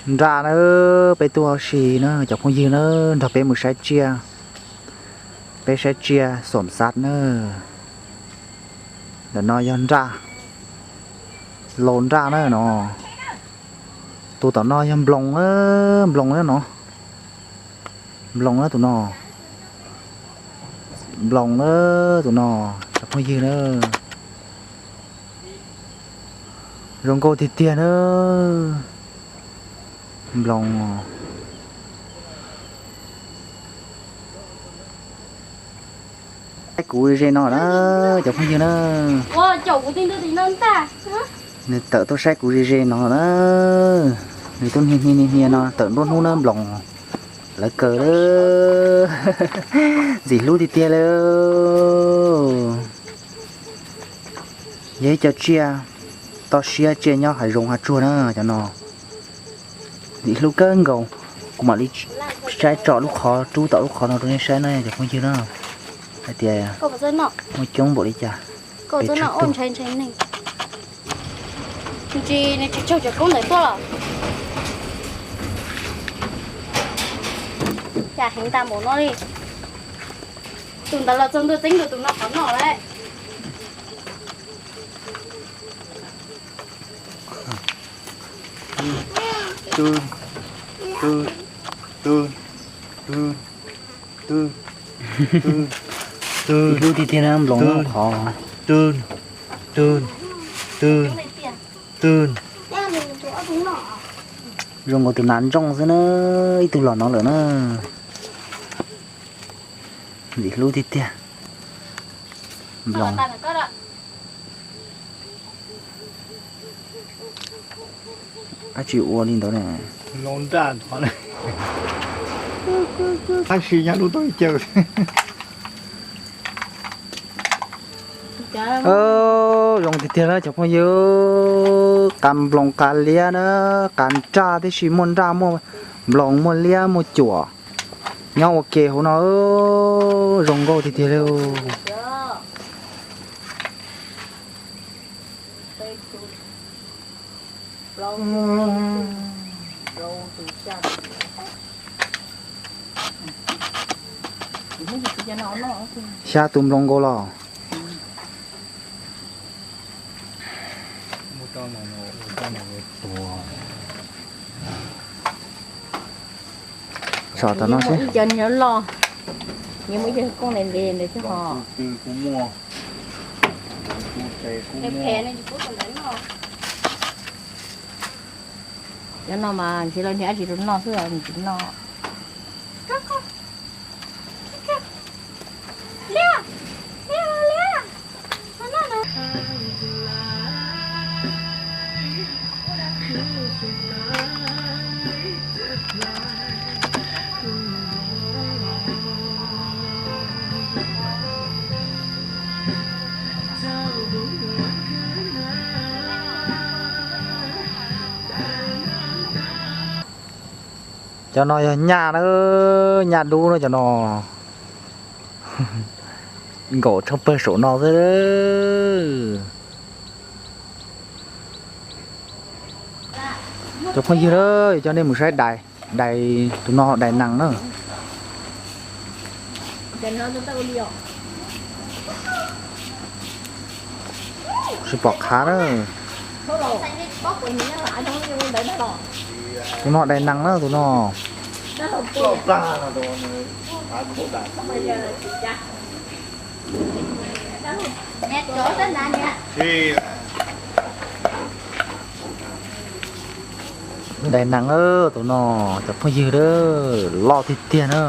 Nraj na, peb tuaj ua si na cov phooj ywg na, nrog peb mus saib tsiaj, peb saib tsiaj xom xav na. Ntawm no yog nraj, laus nraj na no. Tus tom no yog nploos, nploos na no. Nploos na tus no. Nploos na tus no, cov phooj ywg na. Zoo nkauj tiag tiag na. Nploos. Saib kuv ze no na, cov phooj ywg na. Nws tawm tuaj saib kuv ze ze no na. Nws tuaj hnia hnia hnia hnia no tawm nruab hnub na nploos. Lawv kaw, ntxim hlub tiag tiag li. Yog ib co tsiaj toj siab, tsiaj nyob hav zoov hav tsuag na cov no. Ntxim hlub kawg nkaus. Kuv mam li saib tsom lub qhov rub tom lub qhov no rau nej saib na cov phooj ywg na, hais tias muaj coob npaum li cas. Nws tsis tsaug cov koob ntawd tuaj los? Cas heev tas npaum no li. Tus ntawd los txog ntua txeeb tus no qhov no lawm. Ntxim hlub tiag tiag na nploos qhov. Zoo nkaus tus nas ntsooj xwb na, ib tug los no lawm na. Ntxim hlub tiag tiag. Nploos. Dab tsi ua li ntawd ne? Tab sis nyob lub tau caws. Zoo tiag tiag na cov phooj ywg, qas nploos qas liab na, qas nraj tib si, muaj nraj muaj nploos muaj liab muaj cuam, nyob ua ke hauv no, zoo nkauj tiag tiag li. Xya tus nploos nkaus los. Tsom tom no seb. Ib co nws loj, nws muaj ib co koob ntev ntev ntawd xwb ho. Cov no mas ntshe lawv niam dab tsi rau noj xwb os, nws tsis noj. Cov no yog nyaj na, nyaj dub na cov no. Nkaum tshaj pawg saum no xwb. Cov phooj ywg, coj nej mus saib dais, dais tus no dais nees na. Tsis pom qhav na. Tus no dais nees na tus no. Dais nees tus no, cov phooj ywg, loj tiag tiag na.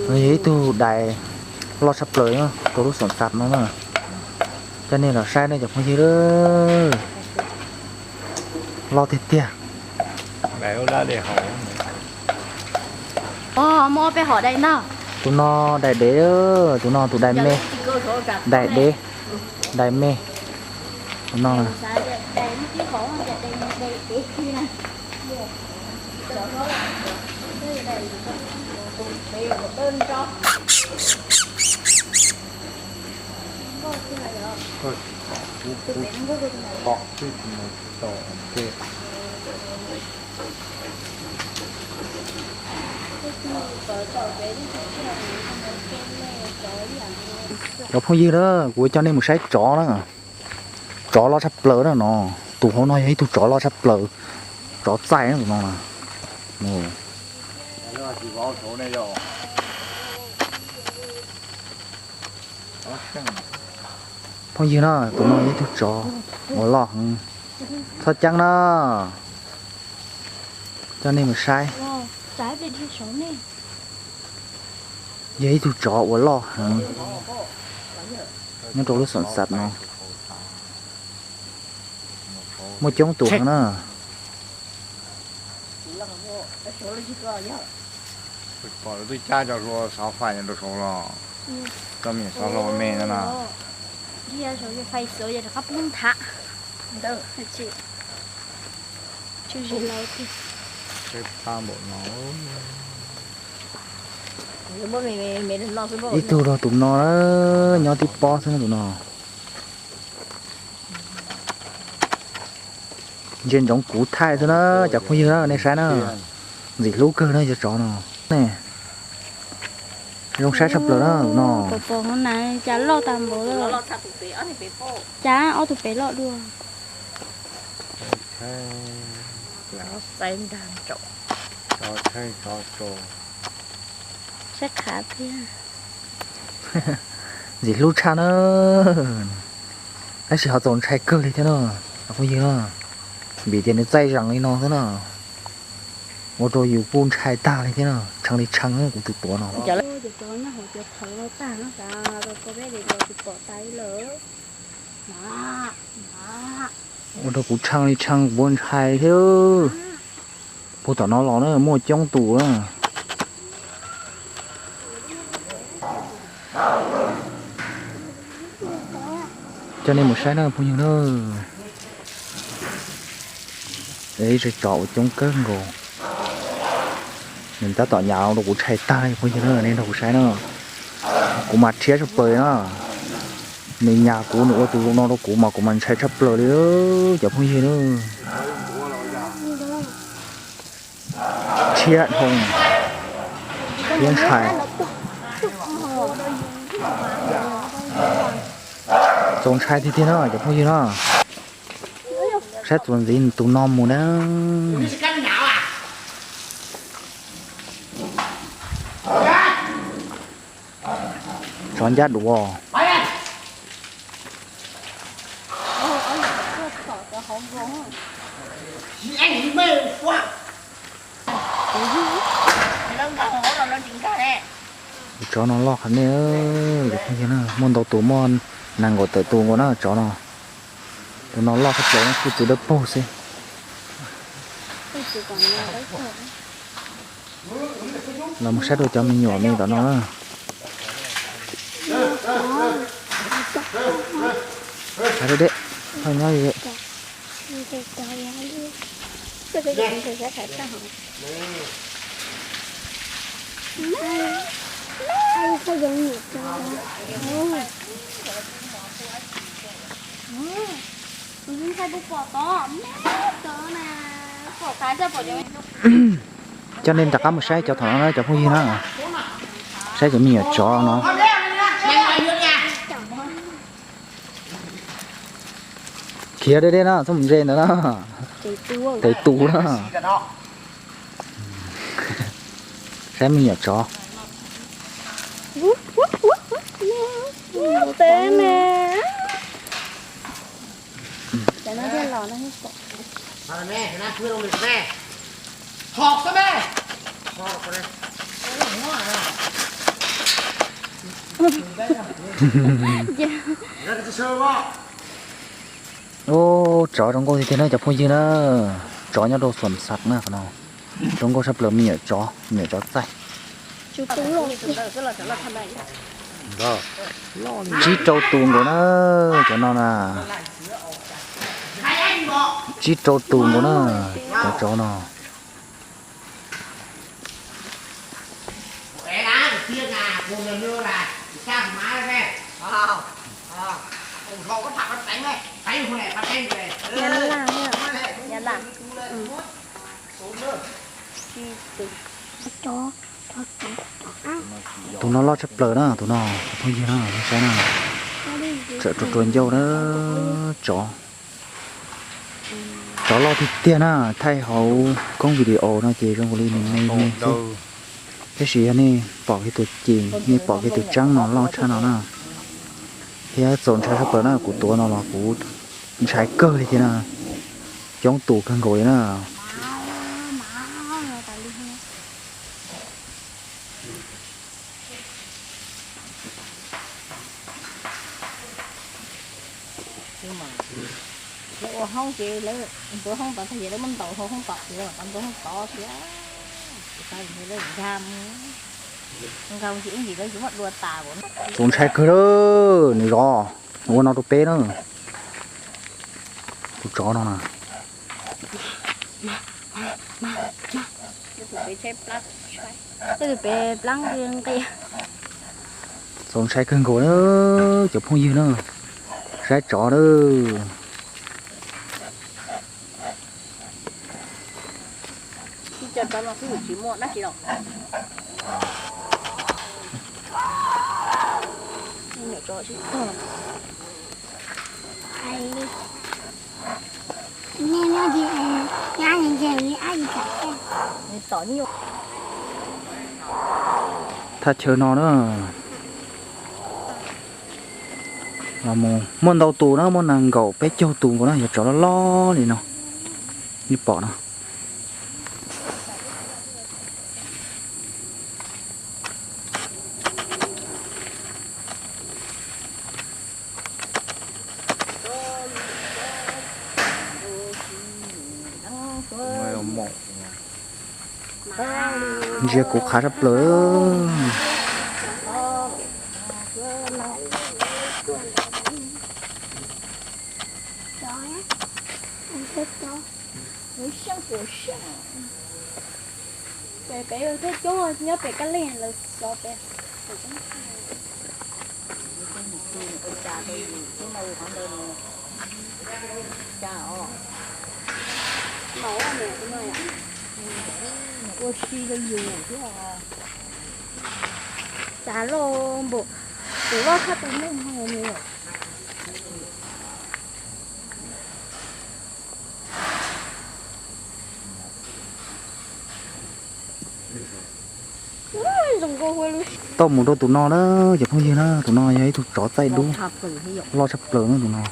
Yog ib tug dais loj tshaj plaws rau lub xom txav no na. Coj nej los saib na cov phooj ywg. Loj tiag tiag. Tus no dais dev, tus no tus dais me, dais dev, dais me. Tus no Cov phooj ywg na, kuv coj nej mus saib tsov na. Tsov loj tshaj plaws na no. Tus hauv no yog ib tug tsov loj tshaj plaws, tsov txaij na tus no na. Phooj ywg na, tus no yog ib tug tsov uas loj heev. Txhob ceeb na, coj nej mus saib. Yog ib tug tsov uas loj heev nyob rau lub xoom xav no. Muaj coob tus heev na. Pom lawv twb cab cov hlua xov fais rau saud los, coj me nyuam xov hlau me no na. Ib tug rau tus no na, nyob tib pob xwb na tus no. Ntsia ntsoov kuv thaij xwb na cov phooj ywg na, nej saib na. Ntxim hlub kawg na cov tsov no. Zoo saib tshaj plaws na tus no. Cas loj tas npaum li. Cas ob tug pem loj dua. Saib qhav thiab. Ntxim hlub tshaj na. Tab sis ho txaus ntshai kawg li thiab na, cov phooj ywg na. Vim tias nws txaij zees li no xwb na, ua rau yus kuj ntshai tag li thiab na, tshee li tshee kuv tus tuav no. Ua rau kuv tshee li tshee kuv ntshai thiab. Puag tom no los na muaj coob tus na. Coj nej mus saib na phooj ywg na. Ib tsov uas coob kawg nkaus. Nws tab tom nyas rau kuv tshais tag li phooj ywg na, nej nrog kuv saib na. Kuv mas rhiab tshaj plaws na. Nws nyas kuv, nws ua tus zoo no rau kuv mas kuv mas ntshai tshaj plaws li cov phooj ywg na. Rhiab dhau, rhiab ntshai. Txaus ntshai tiag tiag na cov phooj ywg na. Saib txuas ntxiv tus no mus na. Tsov ncaj duav. Tus tsov no loj qhov nej, muaj ntau tus, muaj nees nkaum tawm tus nkaus na tsov no. Tus no loj tshaj plaws, kuj txwv dawb paug xwb. Los mus saib rau cov me nyuam me tom no na. Deb deb, nyob li. Coj nej rov qab mus saib cov thaum no na cov phooj ywg na. Saib cov me nyuam tsov no. Khiav deb deb na, txhob mus ntse ntawd na. Tes tu na. Saib me nyuam tsov. Ub, tsov zoo nkauj tiag tiag na cov phooj ywg na. Tsov nyob rau Xuam Xas na qhov no. Zoo nkauj tshaj plaws, me nyuam tsov, me nyuam tsov txaij. Tsib rau tus nkaus na, cov no na. Tsib rau tus nkaus na, cov tsov no. Tus no loj tshaj plaws na, tus no phooj ywg na, saib na, tseem rua rua ncauj na, tsov. Tsov loj tiag tiag na, thaij hauv koob video no ces zoo li nws me me xwb. Tab sis yog nej pom kiag tus ces, nej pom kiag tus tseeb no loj tshaj no na. Thiab txaus ntshai tshaj plaws na, kuv tuav no los kuv ntshai kawg li thiab na. Coob tus kawg nkaus li na. Lawv ua hoob ces lawv ntuav hoob tod tag ces lawv muab ntaus hauv hoob tom ces tod ntuav hoob tod thiab. Tsis tau ces lawv nkag, nkag ces ib ntsis lawv tsis muab dua tas. Txaus ntshai kawg lawm, nws zov ua no rau peb na. Tus tsov no na. Txaus ntshai kawg nkaus na, cov phooj ywg na, saib tsov na. Thaj chaw no na, los mus muaj ntau tus na, muaj nees nkaum peb caug tus nkaus na, yog tsov loj loj li no, nej pom no. Ntsia kuv qhav sab plaws. Pem pem thiab coob nyob pem kab leg lawv cov pem. Ua si rau yus thiab. Cas loj npaum, tus loj tshaj tus neeg no. Tau mus rau tus no na, cov phooj ywg na, tus no yog ib tug tsov txaij dub loj tshaj plaws na tus no.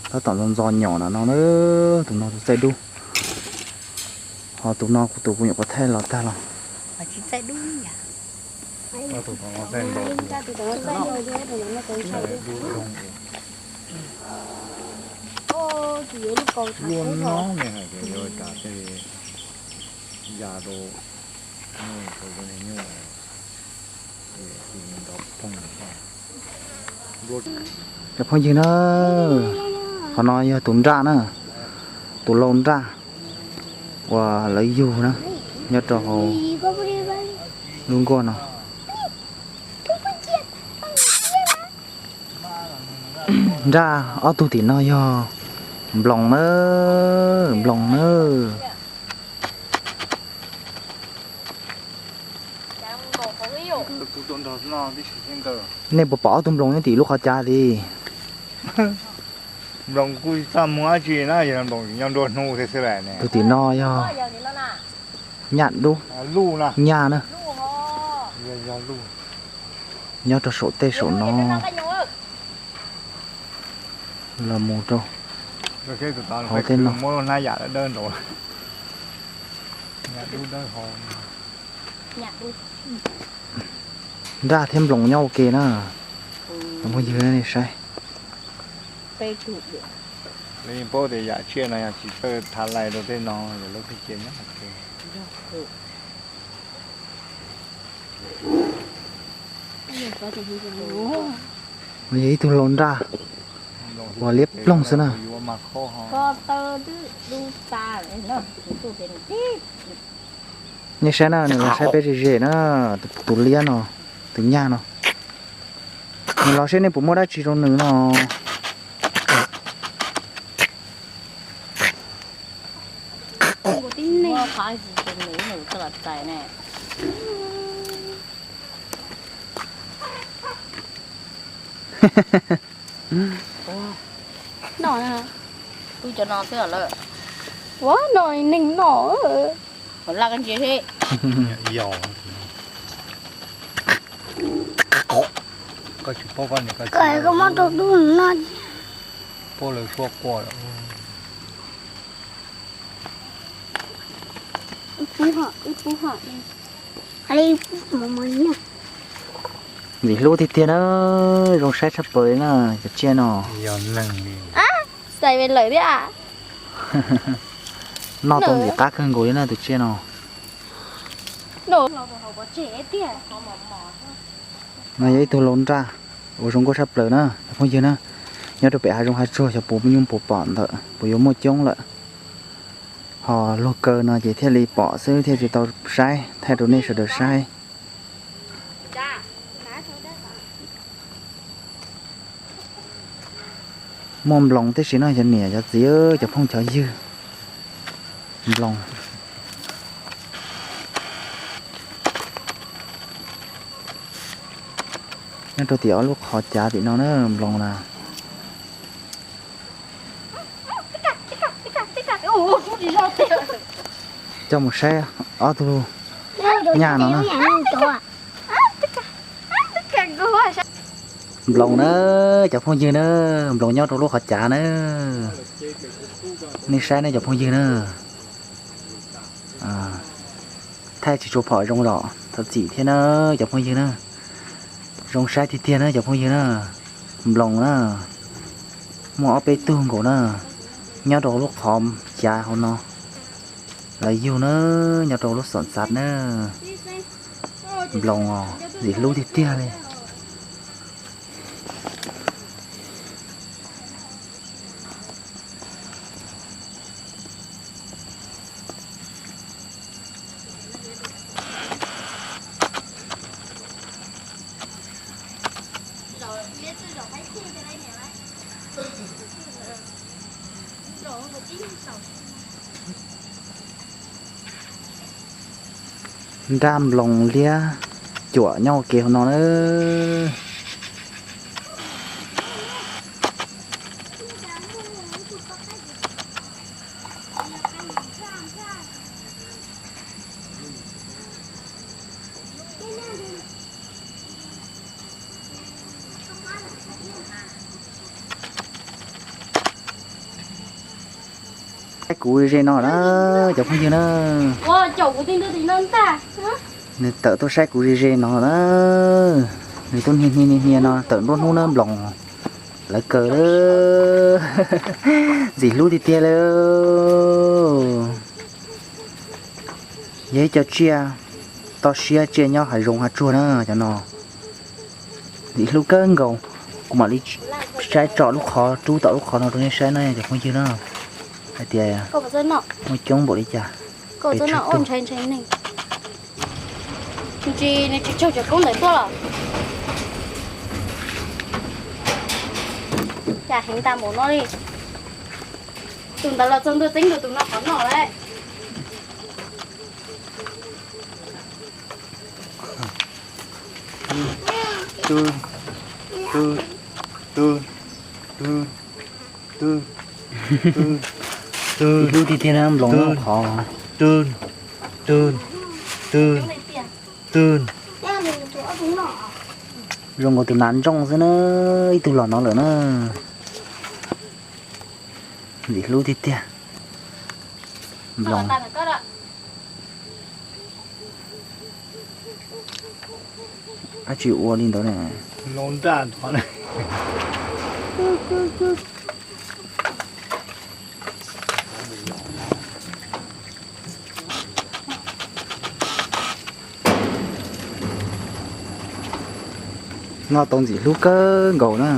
Tab tom ntxo ntxo nyom na no na, tus no tus txaij dub. Ho tus no kuv tus kuv nyuam qhuav thaij los tag los. Cov phooj ywg na, qhov no yog tus nraj na, tus lau nraj uas lawv yug na, nyob rau hauv lub nkuaj no. Nraj ob tug tim no yog nploos na, nploos na. Nej puas pom ob tug nploos nyob tim lub qhov cav li? Nploos kuj txaj muag dab tsi na, yog nploos nyob nruab hnub thiab xwb las ne. Tus tim no yog nyaj dub, nyaj na. Nyob rau saum tej saum no. Los mus rau hauv tej no. Nraj thiab nploos nyob ua ke na. Cov phooj ywg nej saib. Paub tias yam tsiaj no yog tsis txawj thav lais rau tej no, lawv thiaj cia nyob ua ke. Yog ib tug lau nraj uas liab ploog xwb na. Nej saib na, nws los saib peb ze ze na, tus liab no, tus nyaj no. Los seb nej puas muaj dab tsi rau nws no. Noj, ua no neeg noj. Laj koj ntsia seb. Koj tsis paub koj niam koj txiv, koj muab rau tub noj. Paub lawv suab quaj lawm. Ntxim hlub tiag tiag na, zoo saib tshaj plaws li na cov tsiaj no. Xais ve lawm thiab. Noj tau ntxim qab kawg nkaus li na tus tsiaj no. No yog ib tug lau nraj uas zoo nkauj tshaj plaws na cov phooj ywg na. Nyob rau pem hav zoov hav tsuag xyov puas nyuj puas pom ntawm puas yuav muaj coob lawm. Ho luag kaw no ces thiaj li pom xwb thiaj tsis tau saib, thaij rau nej sawv daws saib. Muaj nploos tib si no cov niam cov txiv, cov phooj cov ywg. Nploos nyob rau tim ob lub qhov cav tim no na, nploos na. Coj mus saib ob tug nyaj no na. Nploos na, cov phooj ywg na, nploos nyob rau lub qhov cav na. Nej saib ne cov phooj ywg na. Thaij tsis tshua phom zoo los thov txim thiab na cov phooj ywg na. Zoo saib tiag tiag na cov phooj ywg na. Nploos na, muaj ob peb tug nkaus na, nyob rau lub qhov cav hauv no. Lawv yug na, nyob rau lub xom txav na. Nploos os, ntxim hlub tiag tiag li. Nraj nploos liab cuam nyob ua ke hauv no na. Saib kuv ze no na, cov phooj ywg na. Nws tawm tuaj saib kuv ze ze no na. Nws tuaj hnia hnia hnia hnia no tawm nruab hnub na nploos. Lawv kaw lawm. Ntxim hlub tiag tiag li. Yog ib co tsiaj toj siab tsiaj nyob hav zoov hav tsuag na cov no. Ntxim hlub kawg nkaus. Kuv mam li saib tsom lub qhov rub tom lub qhov no rau nej saib na cov phooj ywg na, hais tias muaj coob npaum li cas. Nws tsis tsaug cov koob ntawd tuaj los? Cas heev tas npaum no li. Tus ntawd los txog ntua txeeb tus no qhov noj lawm. Ntxim hlub tiag tiag na nploos qhov. Zoo nkaus tus nas ntsooj xwb na, ib tug los no lawm na. Ntxim hlub tiag tiag. Nploos. Ab tsis ua li ntawd ne. Noj tau ntxim hlub kawg nkaus na.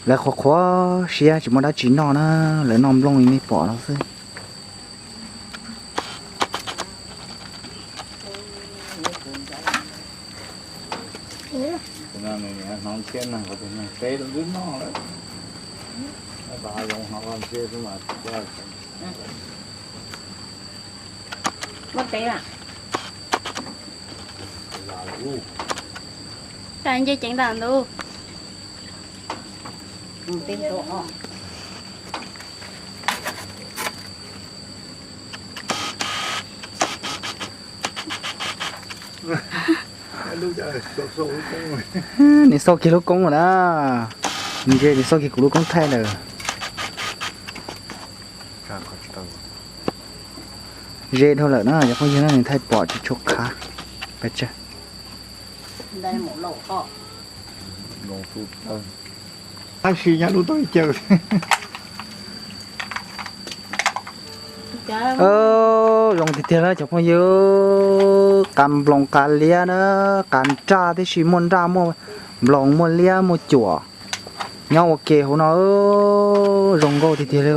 Lawv qhuav qhuav siab tsis muaj dab tsi noj na, lawv noj nplooj li nej pom no xwb. Muab teb a. Tag nce ceev ntawm ntug. Nws xauj kiag lub koob na. Ntshe nws xauj kiag kuv lub koob thaij lawm. Ze dhau lawm na cov phooj ywg na, nws thaij pom tsis tshua qhav. Peb tseg. Tab sis nyob lub tau caws. Zoo tiag tiag na cov phooj ywg, qab nploos qab liab na, qab nraj tib si, muaj nraj muaj nploos muaj liab muaj cuam nyob ua ke hauv no, zoo nkauj tiag tiag li.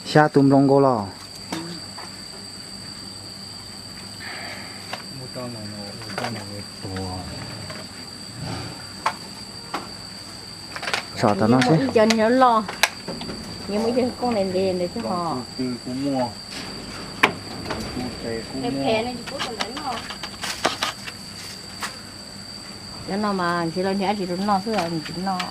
Xya tus nploos nkaus los. Tsom tom no xwb. Cov nyob loj, nyob muaj cov koob ntev ntev ntawd xwb ho. Cov no mas ntshe lawv niam tsis tau noj xwb, nws tsis noj.